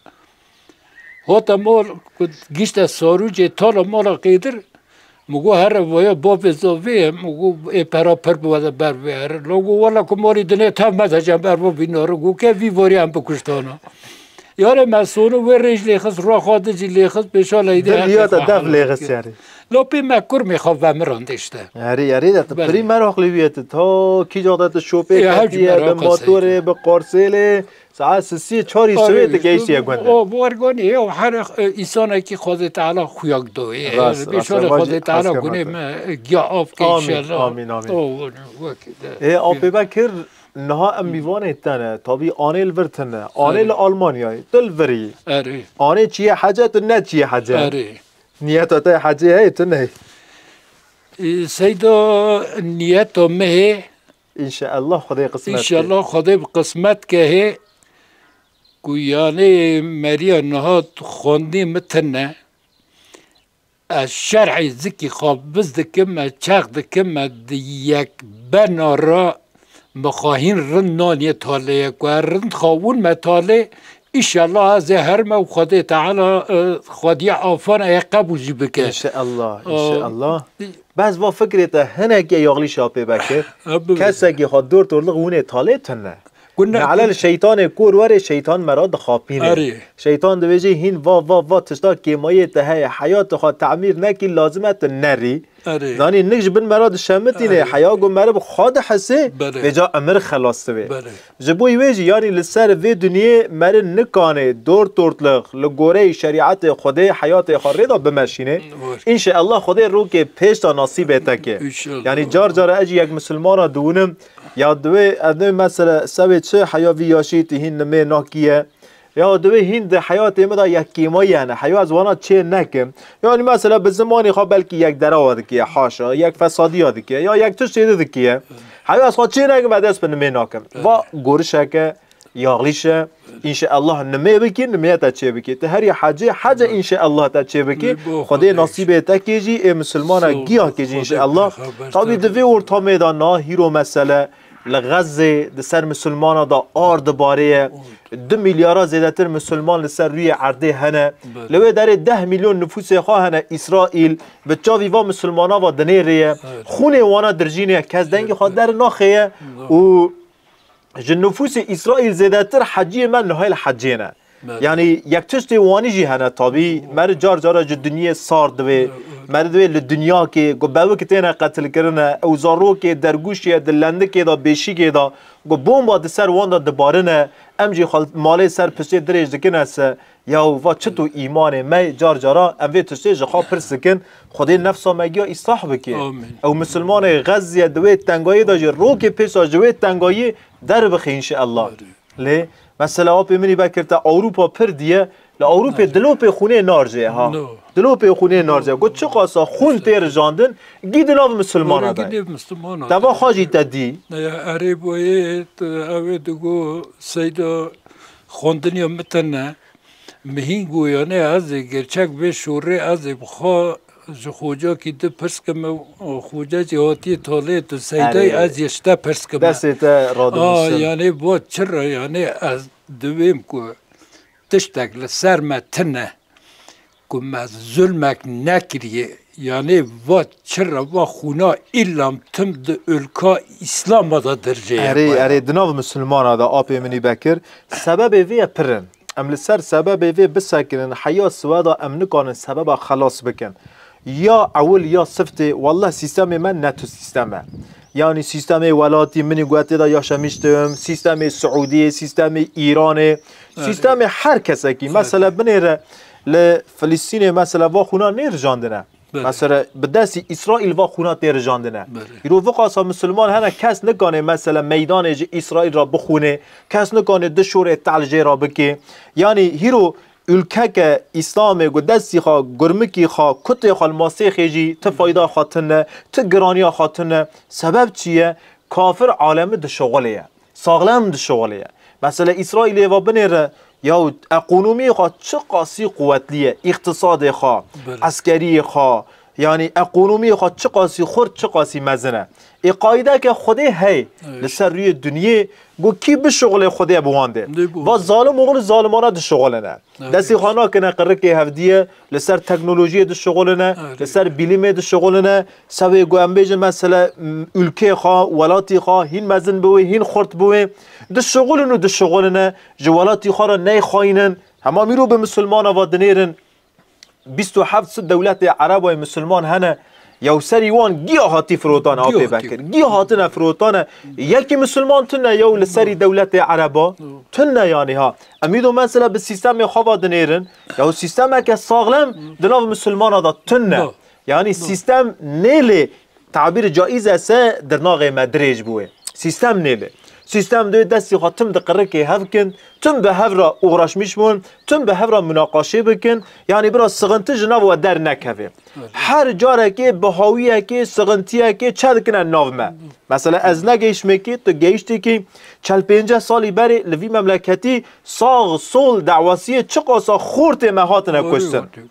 Hate mal, ku gişte Sarûcê tala mala Qêdir, min got, here vaya bavê zavê ye, min got, ê pera pir bi wede ber vê here. Lo got, wela ku malî dinê tev me de cem ber bo vînare. Got, ke vî varî em bikuştana. Yarê me sonu wê rêj lêxist, ruha xwe di jî lêxist, pêşa leyde Di heqê riya te xwe def helal lêxist kir. Yarê. Lo pê me kurmê xwe vemirand işte. Yarê, yarê de tu Belê. Pirî meraqlî bûye tu. Ta kîca de tu şopê Ya, hewc ketiye, bi merak motorê, hastaydı. Bi qarsêlê. Saet sisiyê çarî sibê tu gehiştiye gund. O, bu ergonî, o her, e, îsanekî Xwedê Teala xuyak do. E, Rast, bir rast, şöyle rast, Xwedê Teala rast, rast. Gunê me, e, giya af ke Amin, inşallah. Amin, amin. O, o, wek de. E, Apê Bekir, niha em mîvanê te ne. Tabii anê li vir tine. Anê Evet. Li Almanyayê. Tu li virî. Erê. Anê çiye hece, tu ne çiye hece. Erê. Niyeta te hecê heye, tu ne. E, Seyda niyeta me hê. Înşeallah Xwedê qismet ke. Înşeallah Xwedê bi qismet ke hê. Ku yanê meriya niha xwendî min tune, ez şer'î zikî xwe biz dikim, ez çex dikim, ez di yek bena re min xwe hîn rind naniye talê ye. Ku ez rind xwe wûn me talê, înşeallah ez ê herme û Xwedê Teala, e, xwediya afan ê qebûl jî bike. Înşeallah, O, înşeallah. Bes va fikrê te hinekê yaxlîşa pê veke. Ha, bibe. Kesekî xwe dor torliq wûnê talê tune. Gune- Ne'lel şeytanê kor were, şeytan me ra dixapîne. Erê. Şeytan dibêje hîn va, va, va tişta kêmayê te heye, heyatê xwe temîr nekî, lazim e tu nerî. Erê. Zanî nik ji bin me ra dişemitîne, Erê. Heya got meriv xwe dihesê, Belê. Vêca emir xelas dibe. Belê. Ji bo wê jî, yanî li ser vê dinyê meriv nikanê dor tortliq li goreyê şerîetê Xwedê heyatê xwe rê de bimeşîne. Wor. Înşeallah Xwedê rokê pêş de nasîbê te ke. Înşeallah. Yanî car cara ez jî yek misilmana diwînim, ya divê, ez divê mesela sevê çi heya vî yaşî tu hîn nimê nakiye. Ya divê hîn di heyatê min de yek kêmayî hene. Heya ez wana çê nekim. Yanî mesela bi zimanê xwe belkî yek derewa dikiye, haşa, yek fesadiya dikiye, ya yek tiştê di dikiye. Heya ez xwe çê nekim, ez dest bi nimê nakim. Va gorişeke yaxlîş e. Înşeallah nimê bikî, nimê te çê bikî. Tu herî hecê, hece înşeallah te çê bikî. Xwedê nasîbê te kê jî, ê misilmana giya kê jî înşeallah. Tabî di vê ortamê de na hîro mesele li Xezzê di ser misilmana de ar dibarê ye. Du milyara zêdetir misilman li ser rûyê erdê hene. Belê. Li wê derê deh milyon nifûsê xwe hene Îsraîl. Bi çavî va misilmana va dinêrê ye. Evet. Xûnê wana dirjînê ye. Kes dengê xwe dernaxê ye. Doğru. Û Ji nifûsê Îsraîl zêdetir heciyê me nihayl hecê ne. Belê. Yanî yek tiştê wanî jî hene tabî. Meriv car cara ji dinyê sar divê. Belê, belê. Meriv divê li dinyakê ku bewik têne qetilkirine, ew zarokê dergûşê ye di lendikê de, bêşîkê de, ku bomba di ser wan de dibarine, em jî xwe malê ser piştê dirêj dikine se. Yaw va çito îmanê me, car cara em vê tiştê ji xwe pirs dikin, Xwedê nefsa me giya îslah bike. Amîn. Ew misilmanê Xezzê di wê tengayî de jî rokê pêşa ji wê tengayî derbixe înşeallah. Amîn. Lê mesela apê min î vekir te Ewropa pir diye, li Ewropê dilopê xûnê narjê ha. No. Dilopê xûnê narjê. Got çiqasa xûn tê rijandin, gî di nav misilmana de. Gî di nav misilmana de. Te va xwe jî te dî. Ya, erê boyê, ew ê digo Seyda xwendiniya min tune. Mihîng û yanê ez ê gerçek vê şorê ez ê bi xwe Ji xocakî di pirs kime, xoca jî hatiye talê tu seydayî, Erê. Ez yê ji te pirs kime. Destê te radibû A, ser. Yanî bo çi re, yanî ez divêm ku tiştek li ser me tine, ku me zulmek nekiriye, yanî va çi re va xûna îlam tim di ülka Îslama de dirjê ye. Erê, erê, di nav misilmana de apê minî Bekir, sebebê vê ye pir in. Em li ser sebebê vê bisekinin, heya siweda em nikanin sebeba xelas bikin. Ya ewil ya siftê, wallah sîstemê me ne tu sîstem e. Yanî sîstemê welatî minî guhetê de yaşamıştım, sîstemê Siûdiyê, sîstemê Îranê, Evet. Sîstemê her kesekî. Evet. Mesela binêre li Filistînê mesela va xûna nêrijandine. Belê. Mesela bi destî Îsraîl va xûna tê rijandine. Belê. Îro viqasa misilman hene kes nikane mesela meydanê ji Îsraîl re bixûne, kes nikane du şorê tehl jê re bike. Yanî hîro ülkeke Îslamê ku destî xwe, gurmikî xwe, kutê xwe li masêxê jî ti fayda xwe tune, ti giraniya xwe tune. Sebeb çi ye? Kafir alemi dişixulê ye. Saxlem dişixulê ye. Mesela Îsraîlê va binêre, ya ekonomiyê xwe çiqasî quwetlî ye, îqtisadê xwe, Belê. Eskeriyê xwe, yanî ekonomiyê xwe çiqasî xurt, çiqasî mezin e. Ê qaîdeke Xwedê hey, Evet. Li ser rûyê dinyê, got kî bişixulê Xwedê bi wan dê. Dê bi Va wan. Zalim oxil zalimana dişixuline. Evet. Destê xwe nakine qirikê hevdiyê, li ser teknolojiyê dişixuline, Evet. Li ser bilimê dişixuline. Sewê ku em bêjin mesela, m, ülkê xwe, welatî xwe, hîn mezin biwê, hîn xurt biwê, dişixulin û dişixuline, ji welatî xwe re neyxwayînin. Hema mîro bi misilmana va dinêrin, bîst û heft sed dewletê Ereba yê misilman hene, ya serî wan giya hatî firotane, Giya apê hatî. Bekir. Giya hatine firotane. Yekî misilman tune ya li serî dewletê Ereba. Tune yanî ha. Em îdo mesela bi sîstemê xwe va dinêrin. Ya sîstemeke saxlem di nav misilmana de tune. No. Yanî No. Sîstem nêlê tabîr caiz ese dirnaxê me dirêj bûye. Sîstem nêlê. Sîstem dê destî xwe tim di qirikê hev kin, tim bi hev re uğraşmış bûn, tim bi hev re munaqaşê bikin. Yanî bira sixinti ji nav we dernekeve. Evet. Her carekê bihawiyekê, sixintiyekê çe dikine nav me. Mesela ez negeyişmekî, tu geyiştekî çel pênceh salî berê li vî memleketî sax sol dawasiyê çiqasa xortê me hatine Doğru, kuştin. doğru.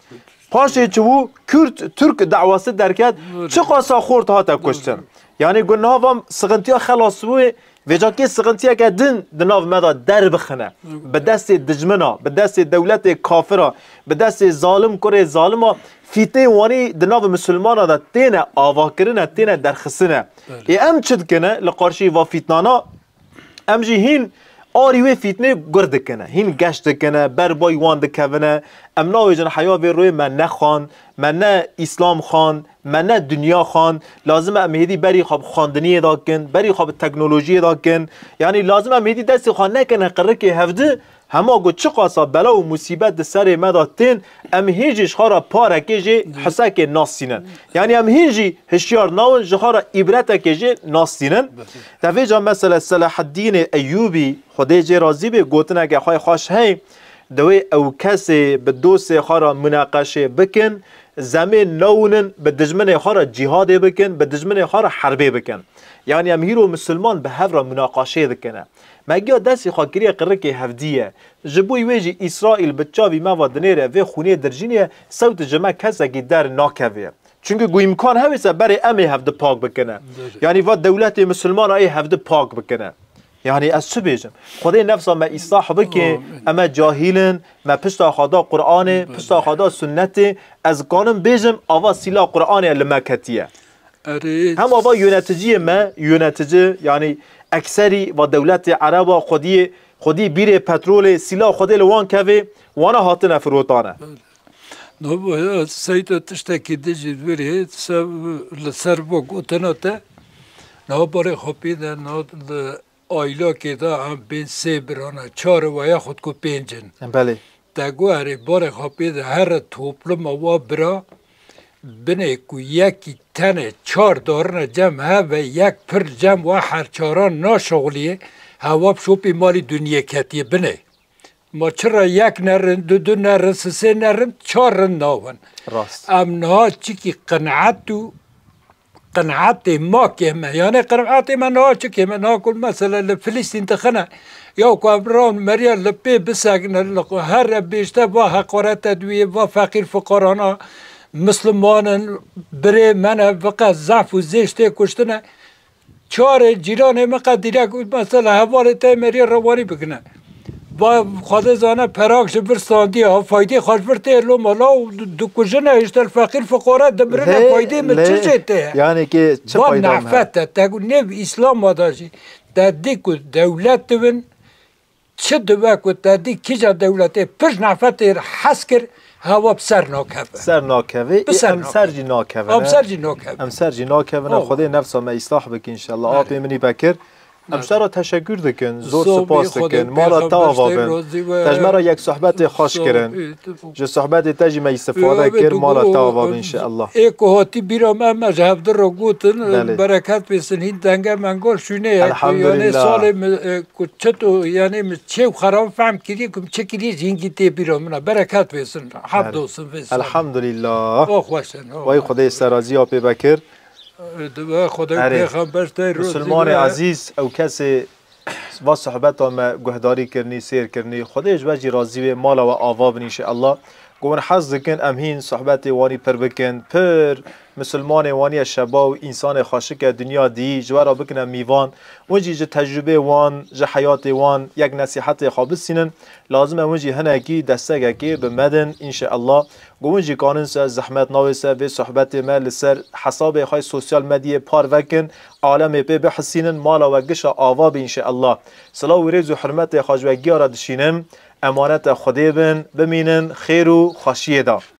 Paşê çi bû? Kürt, Türk dawası derket, Evet. Çiqasa xort hate kuştin. Yanî ku nava sixintiya xelas bûye, vêcakê sixintiyeke din di nav me de derbixine. Evet. Bi destê dijmina, bi destê dewletê kafira, bi destê zalim kurê zalima fîtê wanî di nav misilmana de têne avakirine, têne derxisine. Evet. Ê em çi dikine? Li qarşî va fîtnana Em jî hîn arî wê fîtnê gur dikine, hîn geş dikine, ber bay wan dikevine. Em nabêjin heya vê rûyê me ne xwend, me ne Îslam xwend, me ne dinya xwend. Lazim e em hêdî berî xwe bi xwendiniyê de kin, berî xwe bi teknolojiyê de kin. Yanî lazim e em hêdî destê xwe nekine qirikê hevdi, hema ku çiqasa bela û musîbet di serê me de tên, em hîn jî ji xwe re parekê jê hisekê nastînin. Yanî em hîn jî hişyar nawin, ji xwe re îbretekê jê nastînin. Te vêca mesela Selahaddînê Eyûbî, Xwedê jê razî bê, gotineke xwe xweş hey, dewê ew kesê bi dostê xwe re munaqeşê bikin, zemê newnin bi dijminê xwe re cîhadê bikin, bi dijminê xwe re herbê bikin. Yanî em hîro misilman bi hev re munaqeşê dikine. Me giya destî xwe kiriye qirikê hevdî ye. Ji bo wê jî Îsraîl bi çavî me ve dinêre vê xûnê dirjînê, sewt ji me kesekî der nakeve. Çunke ku îmkan hewê se berê em ê hevdi pak bikine. Belê. Yanî va dewletê misilmana ê hevdi pak bikine. Yanî ez çi bêjim? Xwedê nefsa me îslah bike, Amîn. Em e cahîl in, me pişta xwe da Qur'anê, Belê. Pişta xwe da sunnetê, ez kanim bêjim, ava sîla Qur'anê li me ketiye. Erê. Hem ava yöneticiyê me, yönetici, yanî ekserî va dewletê Ereba xwediyê, xwedî bîrê petrolê, sîla xwedê li wan kevê, wana hatine firotane. Belê. Nabo ya Seyda tiştekî dijî virê se-, li ser bo gotina te. Niha barê xwe pê de, niha li aylakê de em bên sê birana, çar e we ya xwe ku pênc in. Belê. Te got erê barê xwe pê de here topluma wa bira binê ku yekî tenê çar darine cem heve yek pir cem wa her çaran naşixuliyê hewa bi şopî malî dinyê ketiye binê. Ma çira yek nerin, du du nerin, sisê nerin, çar rin nawin. Rast. Em niha çikî qenaet û qenaetê ma kêm e. Yanê qenaetê me niha çi kêm e? Niha ku mesela li Filistîn dixine, ya ku em ran meriya li pê bisekine, li xwe here bêjte va heqarete duyê, va feqîr fiqarana, Misliman in, birê me ne, viqe zehf û zêş tê kuştine. Çarê cîranê min qe direk û mesela hevalê te meriyê rewanî bikine. Va Xwedê zane perak ji vir standiye, ha faydê xwe ji vir tê lo mala û di-, dikujine, îşte feqîr fiqare dimirine, Lê, faydê min çi lê, jê tê ye? yanî ki çi Va fayda min heye? nefet e, te got nêv Îslama da jî, te dî ku dewlet dibin, çi dibe ku te dî kîja dewletê pir nefetê hez kir, hewa bi ser nakeve. Ser nakeve, Bi ser em ser nakeve. jî nakevine. Em ser jî nakeve. Em ser jî nakevine. Oh. Xwedê nefsa me îslah bike înşallah. Belê. Apê min î Bekir. Em ji te re teşekkür dikin, zor Zor spas bî, Xwedê dikin. Mala te pêxember ava bin. razî be. Te ji me re yek sohbetê xweş Sağ ol. kirin. Ê, tu- Ji sohbetê te jî me îstifade Yo, kir, tu mala te got, ava bin em, înşallah. ê ku hatî bîra me, me ji hevdi re gotin, Belê. bereket bêsin, hîn denge mengal şûnê ye, ku yanê Elhamdülillah. salê min, e, ku çito, yanê min çê û xeran fehm kiriye, ku çi kiriye, hîngî tê bîra min e. Bereket bêsin, hevd Her- olsun vê salê. Elhamdülillah. Oh, xweş in, oh, Way xweş Xwedê in. serazî ya pê Bekir. Dibe Xwedê Erê. pêxember te roz Misilmanê dibe. ezîz, ew kesê va sohbeta me guhdarî kirinî, sêr kirinî. Xwedê ji we jî razî wê, mala we ava bin înşeallah. Ku hûn hez dikin, em hîn sohbetê wanî pir bikin. Pir misilmanê wanî ye şeba û însanê xweşik e, dinya dî, ji we re bikine mîvan. Hûn jî ji tecrûbê wan, ji heyatê wan yek nesîhetê xwe bisînin. Lazim e hûn jî hinekî destegekê bi me din, înşeallah. Ku hûn jî kanin se zehmet navê se vê sohbetê me li ser hesabê xwe sosyal medyayê par vekin, alemê pê bihisînin, mala we gişa ava be înşeallah. Silav û rêz û hurmetê xwe ji we giya re dişînim, emanete Xwedê bin, bimînin xêr û xweşiyê de.